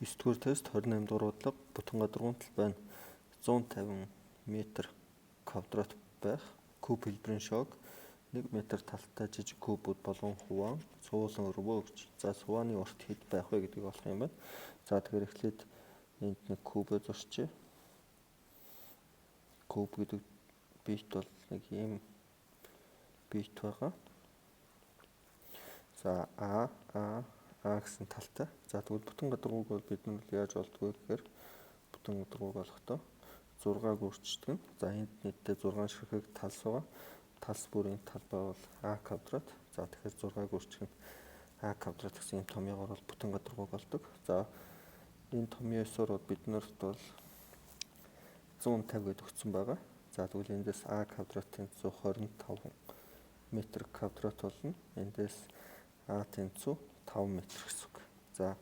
9-р тест 28 дугаар бодлого бүтэн гадаргуун талбай нь 150 метр квадрат байх куб хэлбэрийн шог 1 метр талтай жижиг кубууд болгон хуваан цувуулан өргөвөө гэж. За, цувааны урт хэд байх вэ гэдгийг олох юм байна. За, тэгэхээр эхлээд энд нэг кубээ зурчээ. Куб гэдэг бит бол нэг ийм бит байгаа. За, А А А гэсэн талтай. За, тэгвэл бүтэн гадаргууг бол бид нар яаж олдго вэ гэхээр бүтэн гадаргууг олохдоо 6-г үрчдэг нь. За, энд нийтдээ 6 ширхэг талс байгаа. Талс бүрийн талбай бол А квадрат. За, тэгэхээр 6-г үрчих нь А квадрат гэсэн ийм томьёогоор бол бүтэн гадаргууг олдог. За, энэ томьёосоор бол бид нарт бол 150 гэдээ өгсөн байгаа. За, тэгвэл эндээс А квадратын 125 метр квадрат болно. Эндээс А тэнцүү 5 метр гэсэн үг. За,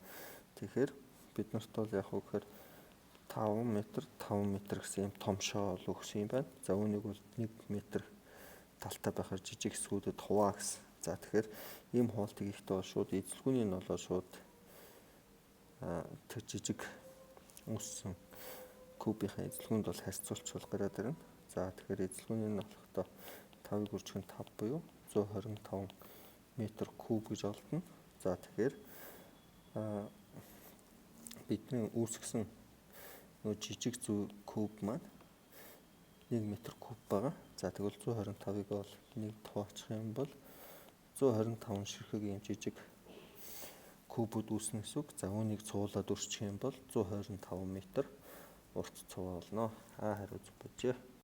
тэгэхээр бид нарт бол яг уу гэхээр 5 метр 5 метр гэсэн юм том шоо бол өгсөн юм байна. За, үүнийг бол 1 метр талтай байхаар жижиг хэсгүүдэд хуваа гэсэн. За, тэгэхээр ийм хуваалтыг хийхдээ бол шууд эзэлгүүний нь болоо шууд тэр жижиг үүссэн кубийнхаа эзэлгүүнд бол харьцуулчвал гараад ирнэ. За, тэгэхээр эзэлгүүний нь болохдоо 5-ыг үржих нь 5 буюу 125 метр куб гэж олдоно. За, тэгэхээр бидний үүсгэсэн нөгөө жижиг зүй куб маань 1 метр куб байгаа. За, тэгвэл 125-ыг бол нэг хуваачих юм бол 125 ширхэг ийм жижиг кубууд үүснэ гэсэн үг. За, үүнийг цуулаад өрчих юм бол 125 метр урт цуваа болно. А хариу зөв байжээ.